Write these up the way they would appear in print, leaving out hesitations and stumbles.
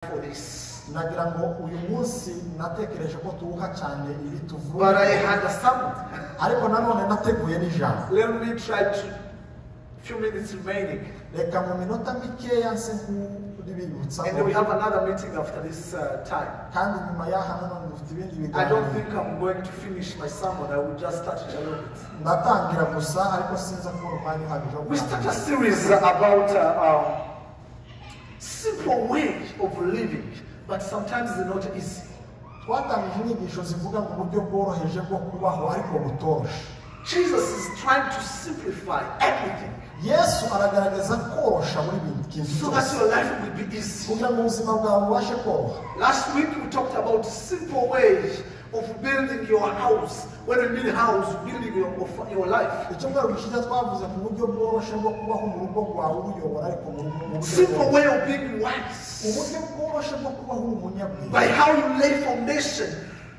For this. Nagira ngo uyu munsi natekereje ko tuwuha cyane ibi tuvuga. But I had a sermon. Ariko nanone nateguye n'ijambo. Let me try to, few minutes remaining. Reka mu minota mikeya nse nk'uribibutsa. And then we have another meeting after this time. Kandi nyuma y'aha nanone dufite ibindi I don't biganiro. Think I'm going to finish my sermon. I will just touch it a little bit. Ndatangira gusa ariko sinza kubona umwanya uhagije wo We start a kurangiza. Series about simple way of living, but sometimes it's not easy. Twatangije inyigisho zivuga ngo uburyo bworoheje bwo kubaho ariko butoroshe. Jesus is trying to simplify everything Yesu aragaragaza korosha buri bintu kintu so that cyose your life will be easy. Kugira ngo ubuzima bwawe bubashe koroha. Last week we talked about simple ways of building your house. When we mean house, building your life. Icyumweru gishize twavuze ku buryo bworoshye bwo kubaho mu rugo rwawe uruyobora ariko mu rugo mu buryo Simple bworoshye. Way of being wise. Uburyo bworoshye bwo kubaho uri umunyabwenge. By how you lay foundation.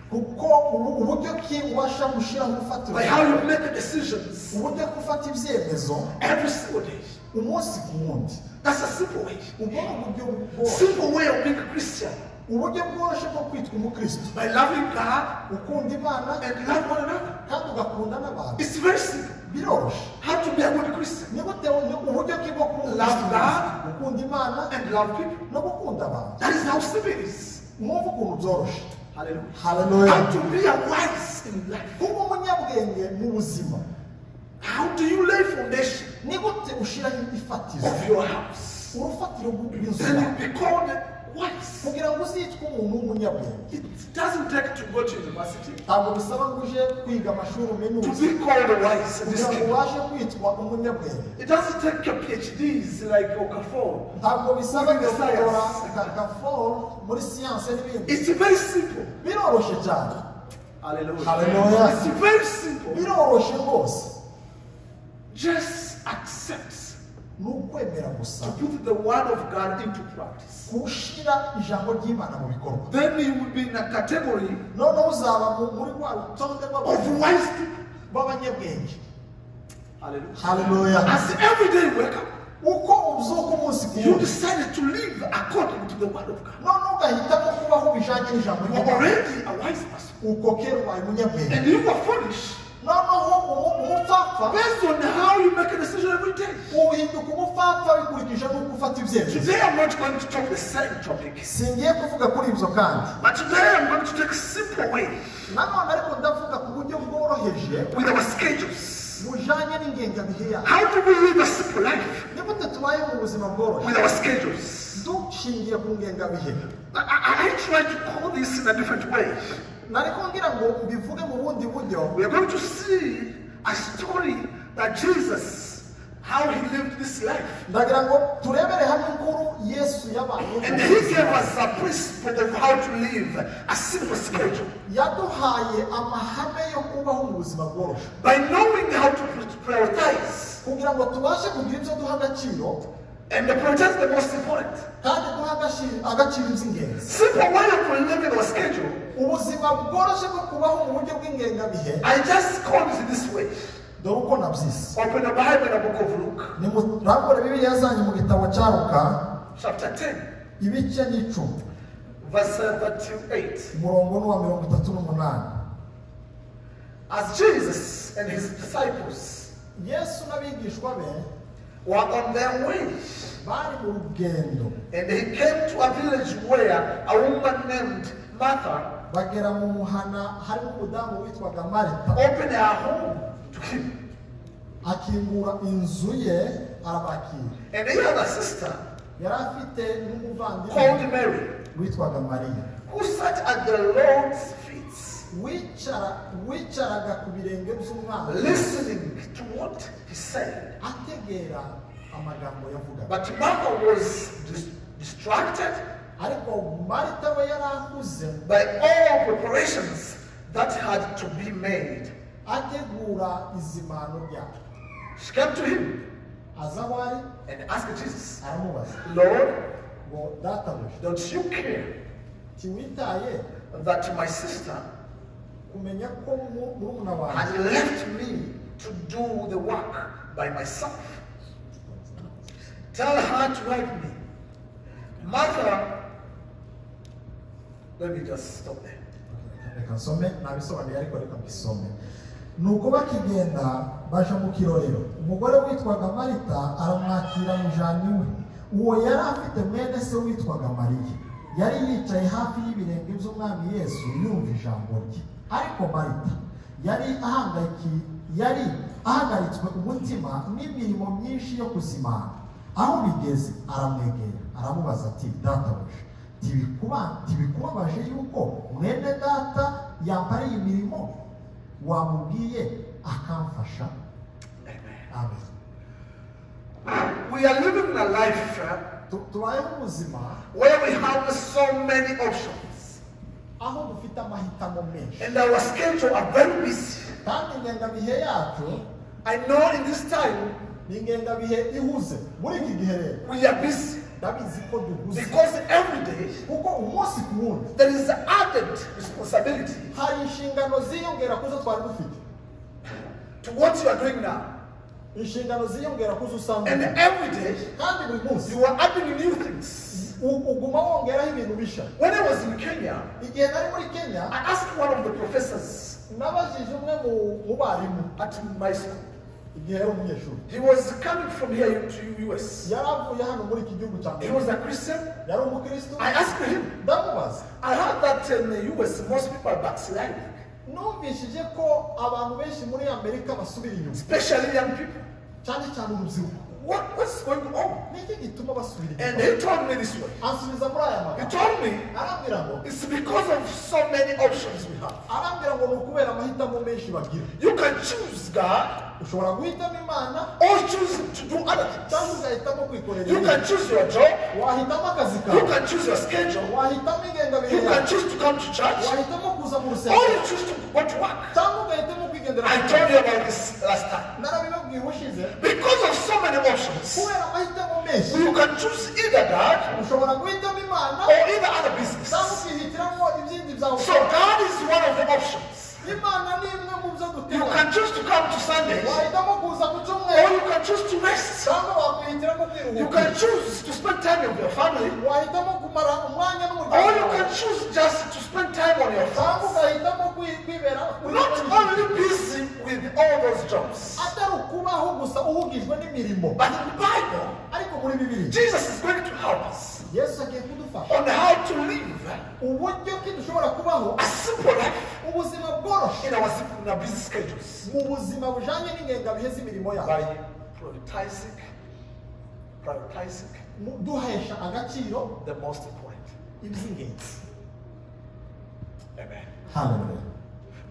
Kuko uburyo ki ubasha gushyiraho urufatiro. By how you make decisions uburyo bwo gufata ibyemezo every single day. Umunsi ku wundi. That's a simple way. Ubwo ni uburyo bworoshye. Simple way of being a Christian. Uburyo bworoshye bwo kwitwa umukristo. By loving God ukunda Imana and love one another. Kandi ugakunda n'abantu. It's very simple. Biroroshye. How to be a good Christian. Ni gute uburyo ki bwo kuba Love umukristo God. Gukunda Imana and love people. No gukunda abantu. That is how simple it is. Mwumve ukuntu byoroshye. Hallelujah. Haleluya. How to be a wise in life. Kuba umunyabwenge mu buzima. How do you lay foundation ni gute ushyiraho ifatizo of your house? Urufatiro rw'inzu Then yawe you be called wise. kugira ngo uzitwe umuntu w'umunyabwenge. It doesn't take to go to university ntabwo bisaba ngo uje kwiga amashuri to uminuze be called wise in this kugira ngo kingdom. ubashe kwitwa umunyabwenge. It doesn't take your PhDs like Okafor. Ntabwo bisaba Muri gutora science. Okafor muri siyanse n'ibindi. It's very simple. Biroroshye cyane. Hallelujah. Hallelujah. It's very simple. Biroroshye rwose. Just accept ni ukwemera gusa to put the word of God into practice. Gushyira ijambo ry'Imana mu bikorwa. Then you will be in a category noneho uzaba muri rwa rutonde of wise people. B'abanyabwenge. Hallelujah. Haleluya. As every day you wake up, uko ubyuka umunsi ku you wundi decided to live according to the word of God. Noneho ugahitamo kubaho bijanye n'ijambo You are ry'Imana. already a wise person. Uko kera ubaye umunyabwenge. And you are foolish noneho umupfapfa based on how you make a decision every day. Uhinduka umupfapfa bikurikije n'uko ufata ibyemezo. Today I'm not going to talk the same topic. Singiye kuvuga kuri ibyo kandi. But today I'm going to take a simple way nanone ariko ndavuga ku buryo bworoheje with our schedules. Bujanye n'ingengabihe yacu. How do we live a simple life ni gute tubayeho mu buzima bworoshye with our schedules? Dushingiye ku ngengabihe? I try to call this in a different way. Nariko ngira ngo mbivuge mu bundi buryo. We are going to see a story that Jesus, how he lived this life. Ndagira ngo turebere hamwe inkuru Yesu yabayeho. And he gave us a principle of how to live a simple schedule. Yaduhaye amahame yo kubaho mu buzima bworoshye. By knowing how to prioritize. Kugira ngo tubashe kugira ibyo duha agaciro. And the prioritize the most important. Kandi duha agaciro iby'ingenzi. Simple way of living our schedule. Ubuzima bworoshye bwo kubaho mu buryo bw'ingengabihe. I just called it this way. Dore uko nabyise. Open the Bible in the book of Luke. Nimurambure Bibiliya zanyu mu gitabo cya Luka. Chapter 10. Ibice n'icumi. Verse 38. Umurongo ni uwa 38. As Jesus and his disciples Yesu n'abigishwa be were on their way, bari mu rugendo, and he came to a village where a woman named Martha bagera mu muhana harimo umudamu witwaga Marita opened her home to him. Akingura inzu ye arabakira. And he had a sister yari afite n'umuvandimwe called Mary, witwaga Mariya who sat at the Lord's feet, wicaraga ku birenge by'umwana listening to what he said. Ategera amagambo yavugaga. But Martha was distracted ariko Marita we yari ahuze by all preparations that had to be made. Ategura izimano ryayo. She came to him aza aho ari and asked Jesus, aramubaza "Lord, ngo databuja don't you care ntiwitaye that my sister kumenya ko murumuna wanjye had left me to do the work by myself? Tell her to help me." Martha Let me just stop there. Reka nsome, nabisobanuye ariko reka mbisome. Nuko bakigenda baja mu kirorero, umugore witwaga Marita aramwakira mujana iwe. Uwo yari afite mwene se witwaga Mariya, yari yicaye hafi y'ibirenge by'Umwami Yesu yumva ijambo rye. Ariko Marita yari ahagaritswe umutima n'imirimo myinshi yo kuzimana. Aho bigeze aramwegera aramubaza ati: "Databuja, ntibikubabaje yuko mwene data yampariye imirimo? Wamubwiye akamfasha?" Amen. Amen. We are living a life Tubayeho ubuzima where we have so many options. aho dufite amahitamo menshi, And our schedule are very busy. kandi ingengabihe yacu I know in this time ni ingengabihe ihuze. Muri iki gihe rero we are busy ndabizi ko duhuze, because every day kuko umunsi ku wundi there is added responsibility hari inshingano ziyongera ku zo twari dufite, to what you are doing now. inshingano ziyongera ku zo usanzwe And ufite. every day Kandi buri munsi you are adding new things. uguma wongeraho ibintu bishya. When I was in Kenya, Igihe nari muri Kenya, I asked one of the professors nabajije umwe mu barimu at my school. igihe yari umunyeshuri. He was coming from here to US. Yari avuye hano muri iki gihugu cya He was Amerika, a Christian. yari umukristo. I asked him, Ndamubaza, I heard that in the US most people are backsliding, numvishije ko abantu benshi muri Amerika basubira inyuma, especially young people. cyane cyane urubyiruko. What's going on? Niki gituma basubira And inyuma? he told me this way. Ansubiza muri aya He magambo, told me arambwira ngo it's because of so many options we have. arambwira ngo ni ukubera amahitamo menshi bagira. You can choose God Ushobora guhitamo Imana or choose to do other cyangwa things. ugahitamo kwikorera You can ibindi. choose your job. Wahitamo akazi You kawe, can choose your schedule. wahitamo ingengabihe You yawe, can choose to come to church wahitamo kuza mu or rusengero you choose to go to work. cyangwa ugahitamo kwigendera I ku told kazi. you about this last time. Narabibabwiye ubushize. Because of so many options, Kubera amahitamo menshi, you can choose either God ushobora guhitamo Imana or either other business. cyangwa ukihitiramo ibindi byawe. So God is one of the options. Imana ni imwe mu byo You duteganya. can choose to come to Sundays Wahitamo kuza ku or cyumweru you can choose to rest. cyangwa wakwihitiramo You kwiruhukira. can choose to spend time with your family Wahitamo kumara umwanya or n'umuryango you wawe can choose just to spend time on your cyangwa phones. ugahitamo kwibera kuri Not only busy with all those jobs, atari ukubaho gusa uhugijwe n'imirimo. but in the Bible, Ariko muri Bibiliya Jesus is going to help us Yesu agiye kudufasha on how to live uburyo ki dushobora kubaho a simple life ubuzima bworoshye in our busy schedules mu buzima bujanye n'ingengabihe z'imirimo yacu, by prioritizing Duhesha agaciro the most important. iby'ingenzi. Amen. Hallelujah.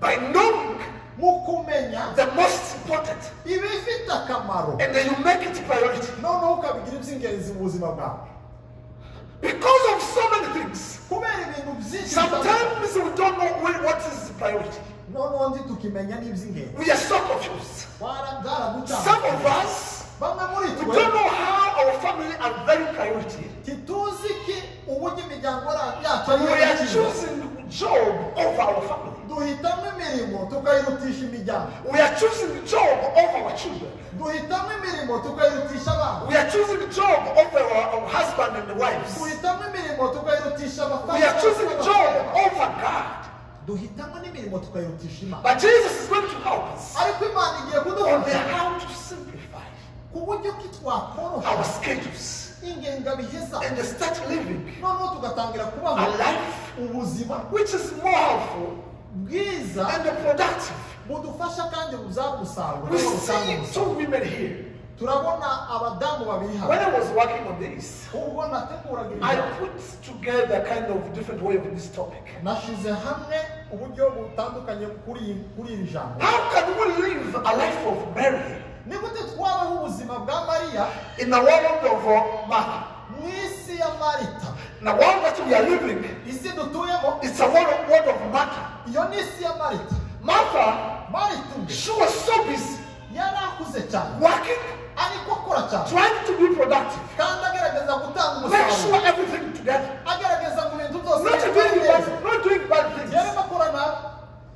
By knowing Mu kumenya the most important ibifite akamaro, and then you make it priority. noneho ukabigira iby'ingenzi mu buzima bwawe. Because of so many things, Kubera ibintu byinshi, sometimes we don't know what is the priority. noneho ntitukimenya n'iby'ingenzi. We are so confused. Byaraducanze. Some of us, Bamwe muri we twe don't know how our family are very priority. ntituzi ki uburyo imiryango yacu ari We are iy'agaciro. choosing job over our family. Duhitamo imirimo tukayirutisha imiryango. We are choosing job over our children. Duhitamo imirimo tukayirutisha abana. We are choosing job over our husband and wives. Duhitamo imirimo tukayirutisha We are choosing abafasha. job over God. Duhitamo n'imirimo tukayirutisha Imana. But Jesus is going to help us Ariko Imana igiye on the kudufasha how to simplify ku buryo ki twakorosha our schedules ingengabihe zacu, and start living noneho tugatangira kubaho a life ubuzima which is more helpful bwiza and productive. budufasha kandi bubyara umusaruro We cyangwa butanga see umusaruro. two women here. Turabona abadamu babiri When hano. I was working on this, Ubwo nateguraga iri I jambo, put together kind of different way of this topic. nashize hamwe uburyo butandukanye kuri iri jambo. How can we live a life of Mary Ni gute twabaho ubuzima bwa Mariya in the world of Martha? mu isi ya Marita? In the world that we are living, Isi dutuyemo it's a world of Martha. iyo ni isi ya Marita. Martha, Marita ubwe she was so busy yari akuze cyane, working, ariko akora cyane trying to be productive, kandi agerageza gutanga make sure umusaruro, everything together, agerageza ngo ibintu byose not bigende doing neza. bad, not doing bad things. Yarimo akora nabi.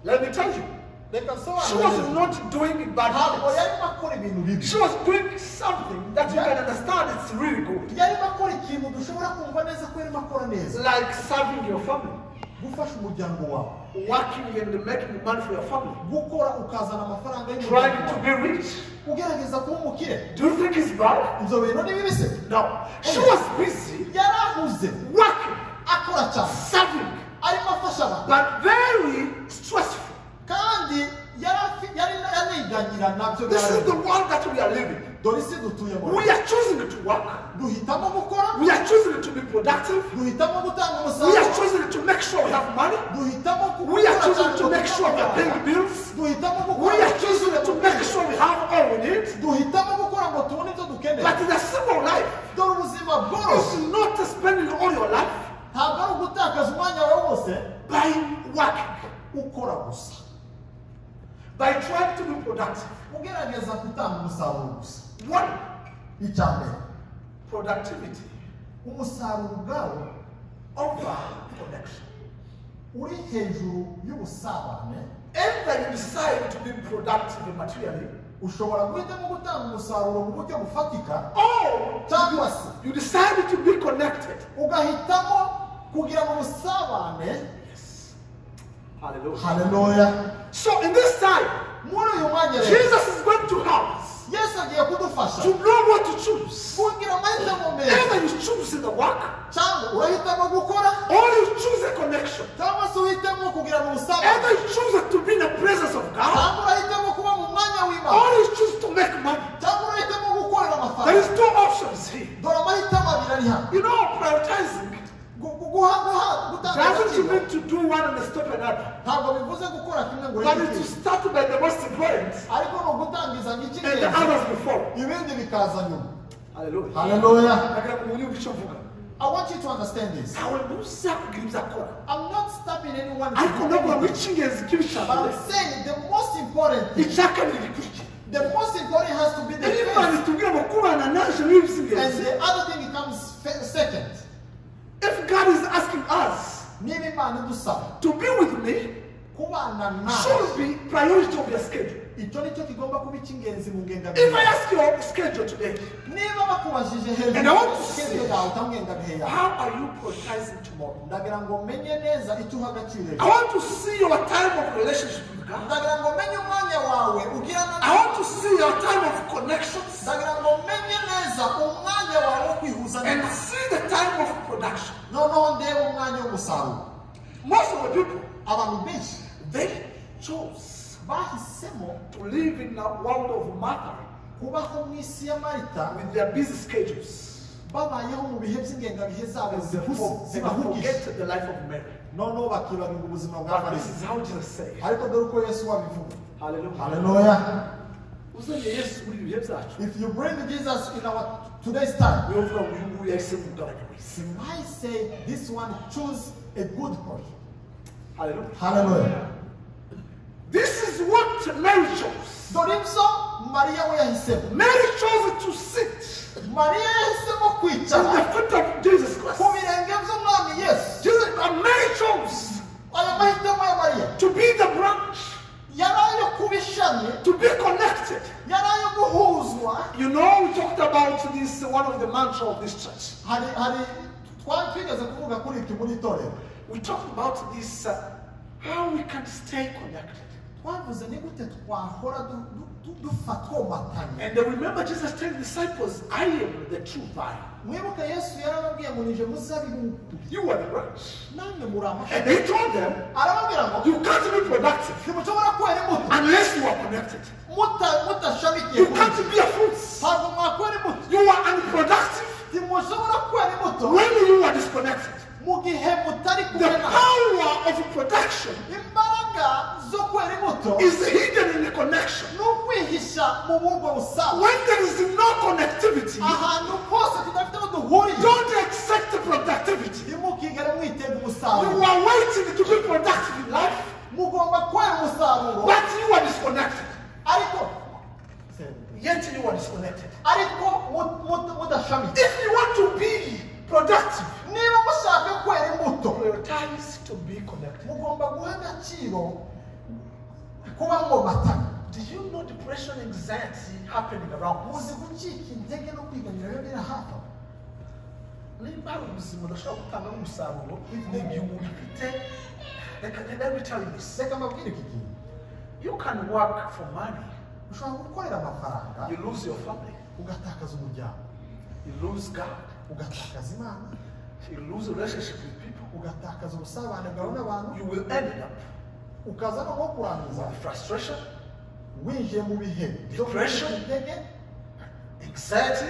Let me tell you, Reka she was nsobanure neza. not doing bad Ntabwo things. yarimo akora ibintu bibi. She was doing something that you can understand it's really good, Yarimo akora ikintu dushobora kumva neza ko yarimo akora neza, like serving your family. Gufasha umuryango wawe. Working and making money for your family. Gukora ukazana amafaranga Trying y'umuryango to wawe. be rich. Ugerageza kuba umukire. Do you think it's bad? Ibyo bintu ni bibi se? No. She was busy Yarahuze working, akora cyane serving, arimo afasha abantu but very stressful. kandi yari yaniganyira nabyo This is byari the world that we are living. Dore isi dutuyemo. We are choosing to work. Duhitamo gukora. We are choosing to be productive. Duhitamo gutanga We umusaruro. are choosing to make sure we have money. Duhitamo We are gukora choosing cyane to ngo make tubone sure we are amafaranga. paying bills. Duhitamo gukora We are choosing to make sure we have all we need. Duhitamo gukora ngo tubone ibyo dukeneye. But the simple life Dore ubuzima bworoshye is not spending all your life ntabwo ari ugutakaza umwanya wawe wose by working, ukora gusa by trying to be productive. Ugerageza gutanga umusaruro gusa. One, Icya mbere, productivity umusaruro ubwawo over connection. Uri hejuru y'ubusabane. Either you decide to be productive materially, ushobora guhitamo gutanga umusaruro mu buryo bufatika or cyangwa se you decide to be connected. Ugahitamo kugira ngo ubusabane. Yes. Hallelujah. Haleluya. So in this time, muri uyu mwanya rero, Jesus is going to help us Yesu agiye kudufasha to know what to choose. kugira amahitamo meza. Either you choose the work, cyangwa urahitamo gukora or you choose a connection. Cyangwa se uhitamo kugira ngo ubusabane. Either you choose to be in the presence of God, cyangwa urahitamo kuba mu mwanya w'Imana or you choose to make money. Cyangwa urahitamo gukorera There amafaranga. is two options here. Dore amahitamo abiri ari hano. Prioritizing Guha guha gutanga doesn't agaciro mean to do one and stop another, ntabwo bivuze gukora kimwe ngo but ureke it's to ikindi. start by the most important Ariko ni ugutangiza and the icy'ingenzi others will follow. ibindi bikaza nyuma. Hallelujah. Haleluya. Ndagira ngo munyumve icyo mvuga. I want you to understand this. Ntawe mbuza kugira ibyo akora. I'm not stopping anyone to Ariko do ndavuga ngo anything. icy'ingenzi kibe But I'm saying the most important thing, icya kabiri gikurikira. The most important has to be the Iyo Imana first. itubwira ngo kubana naje ni And iby'ingenzi. the other thing comes second. If God is asking us Niba Imana idusaba to be with me, kubana nawe should be priority of your schedule. Icyo nicyo kigomba kuba icy'ingenzi mu If I ngengabihe. ask your schedule today, Niba bakubajije hejuru And I want to schedule see- yawe cyangwa ngengabihe yawe, how are you prioritizing tomorrow? Ndagira ngo menye neza icyo uha agaciro I ejo. want to see your time of relationship with God. Ndagira ngo menye umwanya wawe ugirana I want to see your time of connections ndagira ngo menye neza umwanya wawe wo kwihuza and n'Imana. see the time of production. Noneho ndebe umwanya w'umusaruro. Most of the people, abantu benshi they chose bahisemo to live in a world of Martha kubaho mu isi ya Marita with their busy schedules. Babayeho mu bihe by'ingengabihe zabo And zihuze they zibahugije forget the life of Mary. Noneho bakibagirwa ubuzima bwa But Mariya. this is how Jesus said. Ariko dore uko Yesu wabivuga. Hallelujah. Haleluya. Uzanye Yesu muri ibi bihe byacu. If you bring Jesus in our today's time, Niyo mvuga ngo uyu nguyu yahisemo umugabane w'isi. he might say this one choose a good portion. Hallelujah. Hallelujah. This is what Mary chose. Dore ibyo Mariya we yahisemo. Mary chose to sit Mariya yahisemo at kwicara the foot of Jesus Christ. ku birenge by'umwami Yesu. Jesus, and Mary chose Aya mahitamo ya Mariya to be the branch, yari ayo kuba ishami to be connected. Yari ayo guhuzwa. We talked about this, one of the mantra of this church. Hari hari twari twigeze kuvuga kuri iki muri itorero. We talked about this, how we can stay connected. Twavuze ni gute twahora dufatwomatanye. And remember, Jesus told the disciples, "I am the true vine." Mwibuke Yesu yarababwiye ngo nije muzabibu w'ukuri. You are the branch. Namwe muri amashami. And he told them, arababwira ngo "You can't be productive ntimushobora kwera imbuto unless you are connected. mudashamikiye You kuri can't njye. bear fruits. Ntabwo mwakwera imbuto. You are unproductive ntimushobora kwera imbuto when you are disconnected." mu gihe mutari The kumwe na power of production imbaraga zo kwera imbuto is hidden in the connection. Ni ukwihisha mu burwo busaba. When there is no connectivity, ahantu hose tudafite aho duhuriye don't expect productivity. Ntimukigere mwitega You umusaruro. are waiting to be productive in life, mugomba kwera umusaruro but you are disconnected. Ariko Yet you are disconnected. Ariko mudashamitse. If you want to be productive, niba mushaka kwera imbuto prioritize to be connected. Mugomba guha agaciro kuba mwomatana. Do you know depression, anxiety happening around us? Muzi gucika intege no kwiganyira biba biri hafi aho. Nimba hari ubuzima udashobora gutanga umusaruro ni igihe umuntu ufite. Reka, let me tell you this. Reka mbabwire iki kintu. You can work for money. Ushobora gukorera amafaranga. You lose your family. Ugatakaza umuryango. You lose God. Ugatakaza Imana. You lose relationship with people. Ugatakaza ubusabane bwawe n'abantu. You will end up ukaza no kurangiza with frustration, winjiye mu bihe byo Depression. intege, anxiety.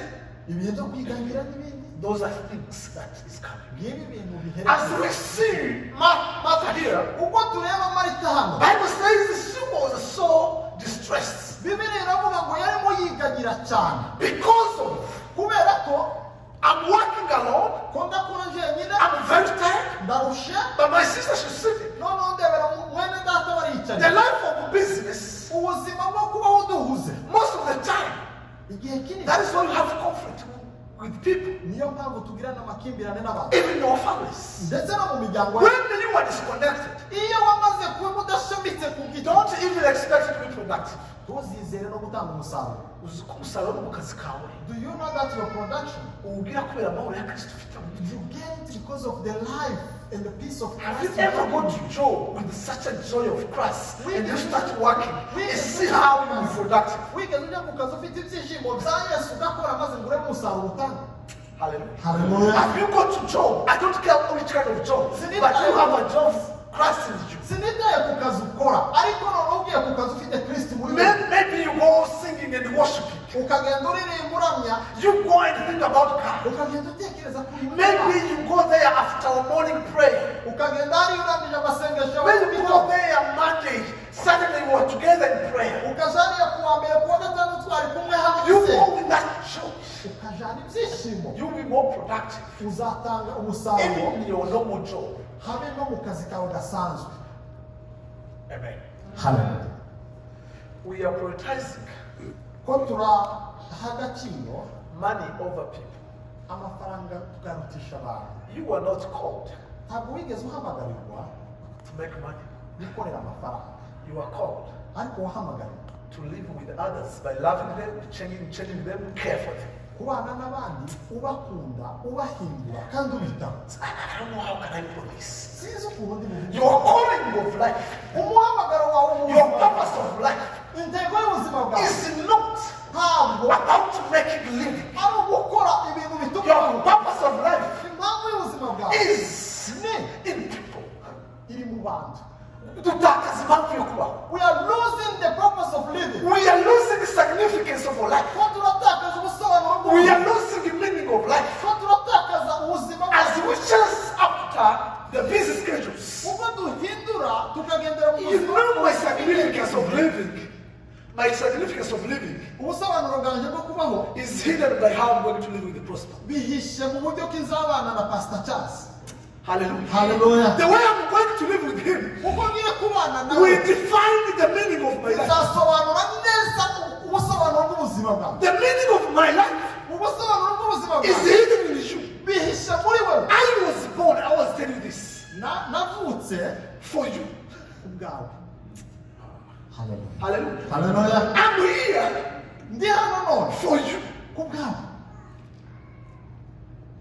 Ibihe byo kwiganyira n'ibindi. Those are things that is coming. Ngibi bintu As biherekeje. we see Martha here, Ubwo tureba Marita hano, Bible says she was so distressed Bibiliya iravuga ngo yarimo yiganyira cyane because of kubera ko I'm working alone, ko ndakora njyenyine, I'm very tired, ndarushe, but my sister, she's sitting. Noneho ndebera mwene data The baricaye. life of business, Ubuzima bwo kubaho duhuze, most of the time, igihe kinini, that is why you have conflict with people, niyo mpamvu tugirana amakimbirane n'abantu, even in our families. Ndetse no mu miryango. When you are disconnected, iyo wamaze kuba udashamitse ku giti, don't even expect to be productive. Ntuzizere no gutanga umusaruro. Uzi ko umusaruro mu kazi kawe Do you know that your production, uwugira kubera amahoro ya Kristo ufite mu mutima? you gain it because of the life and the peace of Have you Christ? ever gone to job with such a joy of Christ and you start working and see how you be productive? Wigeze ujya ku kazi ufite ibyishimo bya Yesu ugakora maze ngo urebe umusaruro utanga? Hallelujah. Hallelujah. Have you gone to job? I don't care which kind of job, but you have a job, Christ in you. Sinitaye ku kazi ukora ariko noneho ugiye ku kazi ufite Kristo muri wowe. Maybe you go singing and worshiping. Ukagenda uririmba uramya. You go and think about God. Ukagenda utekereza kuri Maybe you go there after a morning prayer. ukagenda hariya urangije amasengesho yawe Maybe you go there Monday, Saturday we were together in prayer. ukaja hariya ku wa mbere ku wa gatanu twari kumwe hamwe You gusenga. go with that joy. Ukajana ibyishimo. You'll be more productive. Uzatanga umusaruro. Even in your normal job. Habe no mu kazi kawe gasanzwe. Amen. Hallelujah. We are prioritizing ko turaha agaciro money over people. Amafaranga tukarutisha abantu. You are not called ntabwo wigeze uhamagarirwa to make money. Gukorera amafaranga. You are called ariko wahamagarirwa to live with others by loving them, changing them, care for them. Kubana n'abandi ubakunda ubahindura kandi ubitaho. I don't know how can I put this. Sinzi ukuntu ndi buvuge. Your calling of life, umuhamagaro wawe mu your buzima, purpose of life intego y'ubuzima bwawe is not ntabwo about making living. Ari ugukora ibintu bituma Your ubaho. Purpose of life impamvu y'ubuzima bwawe is ni in people. Iri mu bantu. Dutakaza impamvu yo kubaho. We are losing the purpose of living. We are losing the significance of our life. Ko turatakaza ubusobanuro We are bw'ubuzima. Losing the meaning of life. Ko turatakaza ubuzima. As we chase after the busy schedules. Ubwo duhindura tukagendera mu You buzima. Know my significance of living. My significance of living ubusobanuro bwanjye bwo kubaho is hidden by how I'm going to live with the prosper. Bihishe mu buryo ko nzabana na Pastor Charles. Hallelujah. Hallelujah. The way I'm going to live with him uko ngiye kubana nawe will define the meaning of my life. Bizasobanura neza ubusobanuro bw'ubuzima bwawe. The meaning of my life ubusobanuro bw'ubuzima is bwawe hidden in you. Bihishe muri wowe. I was born, I was telling you this, navutse for you. Ubwawe. Hallelujah. Hallelujah. Hallelujah. I'm here ndi hano none for you. Ku bwawe.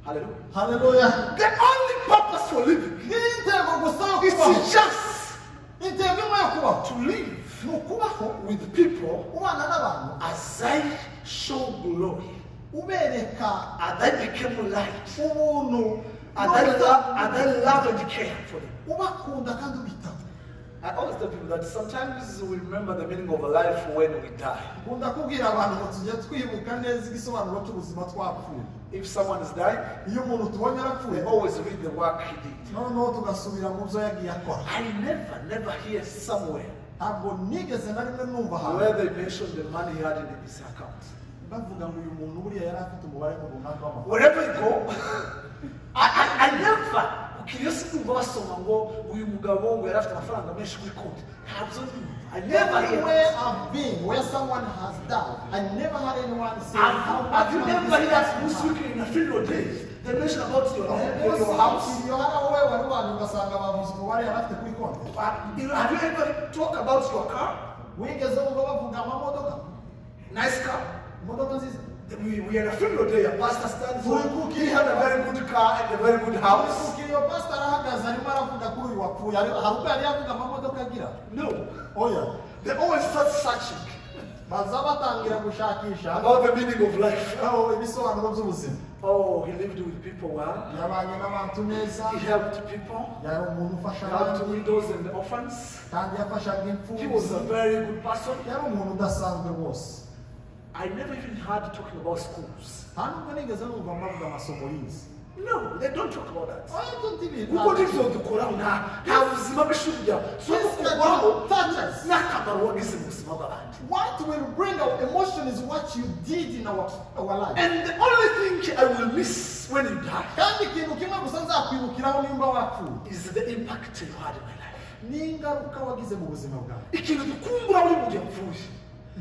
Hallelujah. Hallelujah. The only purpose for living ngiyi intego gusa yo is kubaho just intego imwe yo kubaho to live ni ukubaho with people ubana n'abantu as I show glory. Ubereka And I became light. Ubuntu And I love and care for them. Ubakunda kandi ubitaho. I always tell people that sometimes we remember the meaning of a life when we die. Nkunda kubwira abantu ngo tujye twibuka neza igisobanuro cy'ubuzima twapfuye. If someone is dying, iyo umuntu tubonye arapfuye, we always read the work he did. Noneho tugasubira mu byo yagiye akora. I never, never hear somewhere ntabwo nigeze na rimwe numva ahantu where they mention the money he had in his account. Bavuga ngo uyu muntu buriya yari afite umubare runaka w'amafaranga. Wherever you go, I never ukiriyo sinumva basoma ngo uyu mugabo ngo yari afite amafaranga menshi kuri konti ntabyo ndumva. I never hear. Everywhere I've been where someone has died, I never had anyone say how much Have you money never this heard person umunsi had. w'ikiriyo na funeral days they mention about your name, your house? Iyo hari aho wowe wari ubanje ugasanga bavuze umubare yari afite kuri konti. Have you ever talk about your car? Wigeze wumva bavuga amamodoka? Nice car. Imodoka nziza. We are a funeral day. A pastor stands up. He had a very good car and a very good house. Iyo pastor arahagaze arimo aravuga kuri uyu wapfuye, hari ubwo yari yavuga amamodoka agira? No. Oya. They always start searching baza batangira gushakisha about the meaning of life. Oh, ibisobanuro by'ubuzima. Oh, he lived with people well. Yabanye n'abantu neza. He helped people. Yari umuntu ufasha He helped abandi. widows and orphans. Kandi yafashaga imfubyi. He was a very good person. Yari umuntu udasanzwe rwose. I never even heard talking about schools. Nta nubwo nigeze numva bavuga amasomo yize. No, they don't talk about that. Oya, ibyo ntibi- Kuko nibyo dukora nta buzima bw'ishuri ryawe. So Yes, dukoraho touch us. n'akamaro wagize mu buzima bw'abandi. What will bring our emotion is what you did in our life. And the only thing I will miss when you die Kandi ikintu kimwe gusa nzakwibukiraho nimba wapfuye is the impact you had in my life. ni ingaruka wagize mu buzima bwawe. Ikintu dukumbura uri mu gihe upfuye.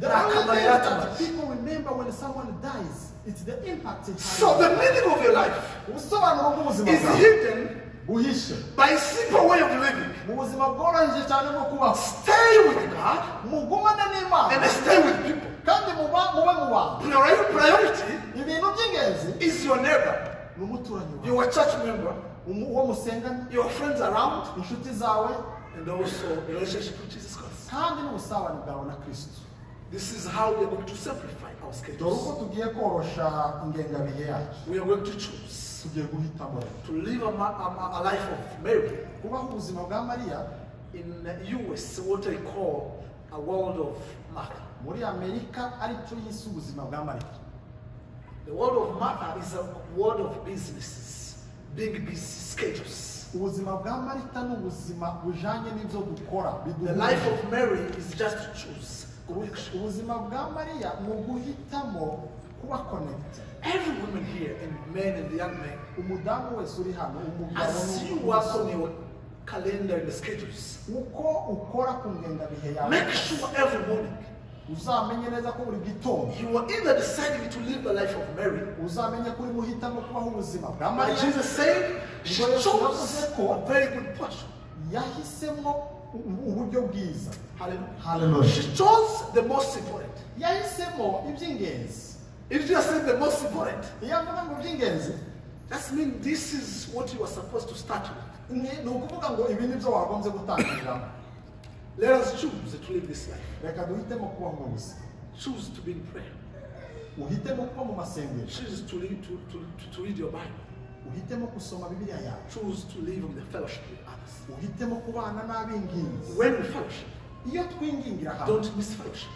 The Nta only kamaro thing yari that atumaze. people remember when someone dies, it's the impact it has. So the meaning of your life Ubusobanuro bw'ubuzima is bwawe hidden buhishe by a simple way of living. mu buzima bworoheje cyane bwo kubaho. Stay with God Mugumane n'Imana and stay with people. kandi mube mu bantu. Priority Ibintu by'ingenzi is your neighbor, ni umuturanyi wawe, your church member, uwo musengana, your friends around, inshuti zawe, and also relationship with Jesus Christ. kandi n'ubusabane bwawe na Kristo. This is how we are going to simplify our Dore uko schedules. tugiye korosha ingengabihe yacu. We are going to choose Tugiye guhitamo to live a life of Mary kubaho ubuzima bwa Mariya in the US, what I call a world of Martha. muri Amerika aricyo yise ubuzima bwa Mariya. The world of Martha is a world of businesses, big busy schedules. Ubuzima bwa Marita ni ubuzima bujanye n'ibyo dukora The life of Mary is just to choose connection. Ubuzima bwa Mariya ni uguhitamo kuba connected. Every woman here, and men and young men, Umudamu wese uri hano, umugabo as you work on your calendar and the schedules, uko ukora ku ngengabihe yawe, make sure every morning uzamenye neza ko buri gitondo you are either deciding to live the life of Mary. uzamenye ko urimo uhitamo kubaho ubuzima bwa But Mariya. Jesus said she chose a very good portion. Yahisemo uburyo bwiza. Hallelujah. Hallelujah. She chose the most important. Yahisemo iby'ingenzi. If you just said the most important, Iyo avuga ngo iby'ingenzi, that means this is what you are supposed to start with. ni ukuvuga ngo ibi ni byo wagombye gutangiramo. Let us choose to live this life. Reka duhitemo kubaho mu buzima. Choose to be in prayer. Uhitemo kuba mu masengesho. Choose to read, to read your Bible. Uhitemo gusoma Bibiliya yawe. Choose to live in the fellowship with others. Uhitemo kubana n'ab'inginzi. When we fellowship, Iyo twingingira hamwe, don't miss fellowship.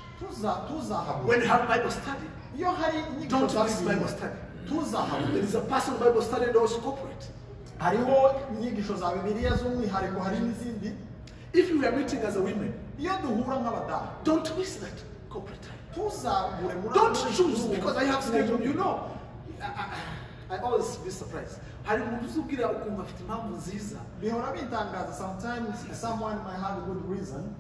tuzahabura. When you have Bible study, Iyo hari inyigisho don't za miss Bibiliya, Bible study. tuzahabura. There is a personal Bible study and also corporate. Hariho inyigisho za Bibiliya z'umwihariko, hari n'izindi. If we are meeting as a women, Iyo duhura nk'abadamu, don't miss that corporate time. tuzabure muri Don't choose because I have schedule. You know, I always be surprised. Hari umuntu uzubwira ukumva afite impamvu nziza. Bihora bitangaza. Sometimes someone might have a good reason.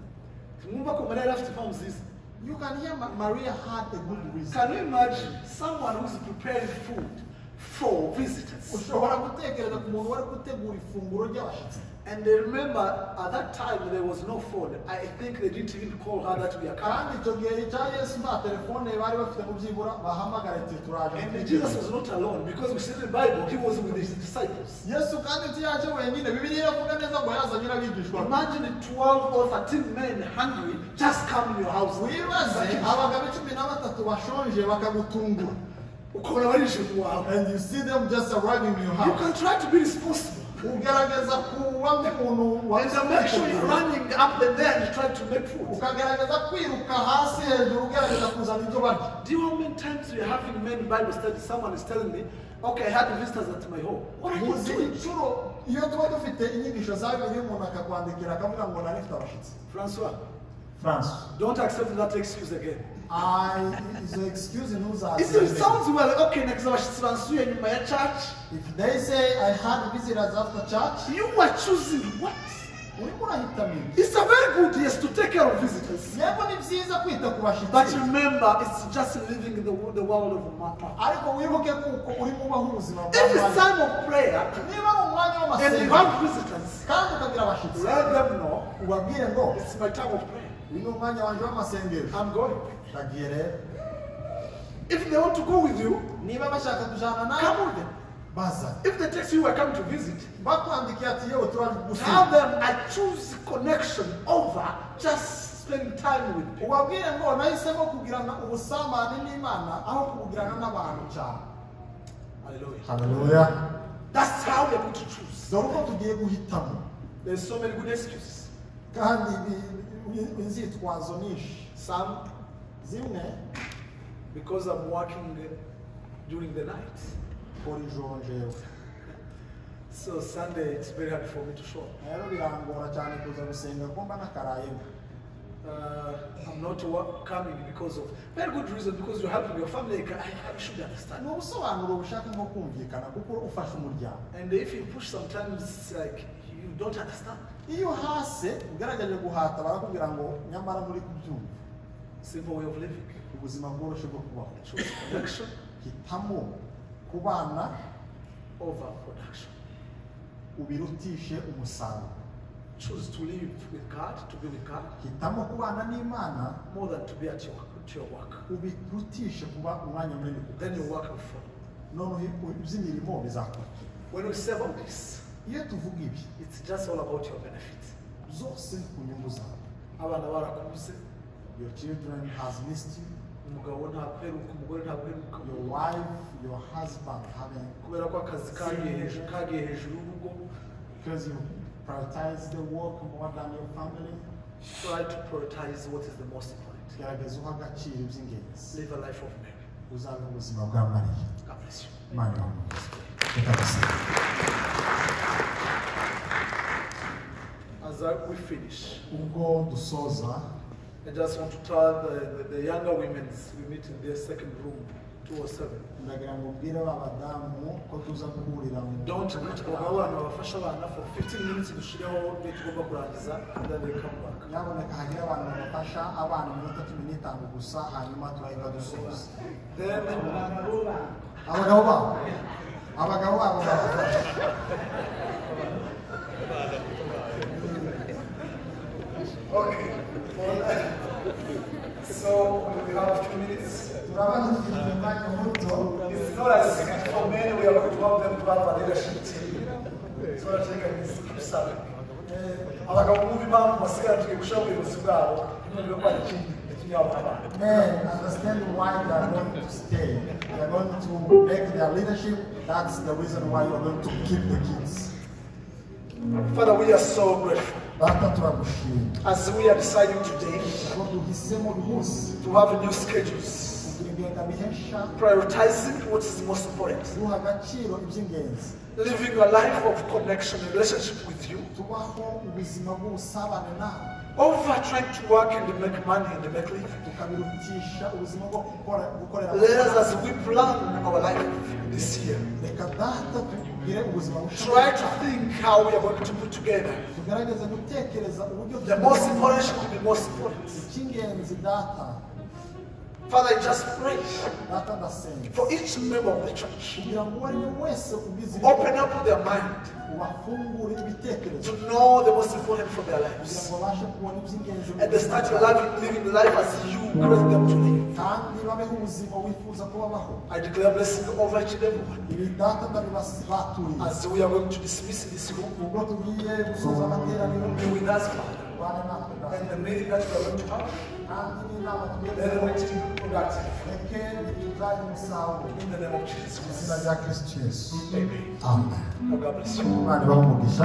Mwumva ko Mariya yari afite impamvu nziza. You can hear Maria had a good reason. Can you imagine someone who's preparing food for visitors? Ushobora gutekereza ku muntu wari gutegura ifunguro ry'abashyitsi. And they remember at that time there was no phone. I think they didn't even call her that we are coming. Kandi icyo gihe cya Yesu nta telefone bari bafite mu byibura bahamagara ati turaje. And Jesus was not alone because we see in the Bible he was with his disciples. Yesu kandi ntiyaje wenyine. Bibiliya iravuga neza ngo yazanye n'abigishwa be. Imagine 12 or 13 men hungry just come in your house. Wibaze abagabo 13 bashonje bakagutungura. Ukabona barinjiye mu wawe. And you see them just arriving in your You house. can try to be responsible. Ugerageza kuba nk'umuntu And then make sure you're running up and there and try to make food. ukagerageza kwiruka hasi hejuru ugerageza kuzana ibyo barya. Do you know how many times we're having men Bible study? Someone is telling me, okay, I had visitors at my home. What are you Muzi doing? inshuro iyo tuba dufite inyigisho za Bibiliya umuntu akakwandikira akavuga ngo nari mfite abashyitsi. Francois, Francois, don't accept that excuse again. Izo excuse ntuzaze. It sounds well, okay, next abashyitsi bansuye nyuma ya church. If they say I had visitors after church, You are choosing what? urimo urahitamo ibyo. It's a very good, yes, to take care of visitors. Yego ni byiza kwita ku bashyitsi. But remember, it's just living in the world of Martha. Ariko wibuke kuko urimo ubaho ubuzima bwa If it's Mariya. time of prayer Niba ari umwanya and you w'amasengesho have visitors, kandi ukagira abashyitsi, let them know ubabwire ngo it's my time of prayer. uyu ni umwanya wanjye w'amasengesho. I'm going. Ndagiye rero. If they want to go with you, Niba bashaka kujana nawe, come with them. Baza. If they text you, we're coming to visit, Bakwandikiye ati yewe turaje tell kugusura, them I choose connection over just spending time with people. Ubabwire ngo nahisemo kugirana ubusabane n'Imana aho kubugirana n'abantu cyane. Hallelujah. Hallelujah. That's how we are going to choose. Dore uko tugiye guhitamo. There's so many good excuses. Kandi inzitwazo nyinshi. Some, Zimwe, because I'm working during the night. Kora ijoro njyewe. So Sunday it's very hard for me to show up. Rero birangora cyane kuza gusenga kuko mba nakarayemo. I'm not coming because of very good reason, because you're helping your family. I should understand. Ni ubusobanuro bushaka nko kumvikana kuko ufasha umuryango. And if you push sometimes it's like you don't understand. Iyo hase ugaragaje guhata barakubwira ngo nyamara muri kubyumva. Simple way of living. Ubuzima bworoshye bwo kubaho. Choose connection Hitamo kubana over production. Ubirutishe umusaruro. Choose to live with God, to be with God, Hitamo kubana n'Imana more than to be at your work. Ubirutishe kuba umwanya munini ku Then kazi. your work will follow. Noneho iby'imirimo bizakurikira. When we say about this, Iyo tuvuga ibi, it's just all about your benefits. Zose ni ku nyungu zawe. Abana barakubuze, Your children has missed you. Umugabo ntaguheruka, umugore ntaguheruka. Your wife, your husband haven't. Kubera ko akazi kagiye hejuru y'urugo. Because you prioritize the work more than your family. Try to prioritize what is the most important. Gerageza uha agaciro iby'ingenzi. Live a life of Mary. Uzabe ubuzima bwa Mariya. God bless you. Imana ibahe umugisha. Reka dusenge. As we finish, Ubwo dusoza, I just want to tell the younger women we meet in their second room, 207. Ndagira ngo mbwire ba badamu ko tuza guhurira mu Don't greet abagabo bantu babafasha abana for 15 minutes dushireho ibyo tugomba kurangiza and then they come back. Nyaboneka hagire abantu babafasha abana iminota 15 gusa hanyuma turahita dusoza. Then Abagabo babo. Abagabo babo babafasha. Okay. So we have 2 minutes. Turabona dufite umwanya muto. It's not a secret for men, we are going to help them to have a leadership team. So that they can keep serving. Abagabo bumva impamvu basigara tugiye gushyiraho ubuyobozi bwabo ntimwumve ko hari ikindi gitumye babana. Men understand why they are going to stay. They are going to make their leadership. That's the reason why you are going to keep the kids. Father, we are so grateful. Data turagushima. As we are deciding today Ubwo duhisemo uyu munsi to have new schedules, kugira ingengabihe nshya, prioritizing what is most important, duha agaciro iby'ingenzi, living a life of connection and relationship with you, tubaho ubuzima bw'ubusabane nawe, over trying to work and make money and make living. Tukabirutisha ubuzima bwo gukorera. Let us, as we plan our life this year, Reka data tugire ubuzima bushya. try to think how we are going to put together Tugerageze gutekereza uburyo the most important should be most important. Icy'ingenzi data. Father, I just pray Data ndasenga for each member of the church. Kugira ngo uwo ari we wese ugize Open up their mind ubafungure ibitekerezo to know the most important for their kugira lives. ngo babashe kubona iby'ingenzi mu And they buzima start bwabo. living life as you create them to live. Kandi babeho ubuzima wifuza ko babaho. I declare blessing over each and everyone. Ibi data ndabibaturiye. As we are going to dismiss this room, Ubwo tugiye gusoza amateraniro, be with us, Father. Bane natwe data. And the meeting that we are going to have, Kandi n'inama tugiye let the gukora, meeting be productive. Reke bitubyaye umusaruro. In the name of Jesus Mu izina Christ. rya Kristo Yesu. Amen. Amen. God bless you. Imana ibahe umugisha.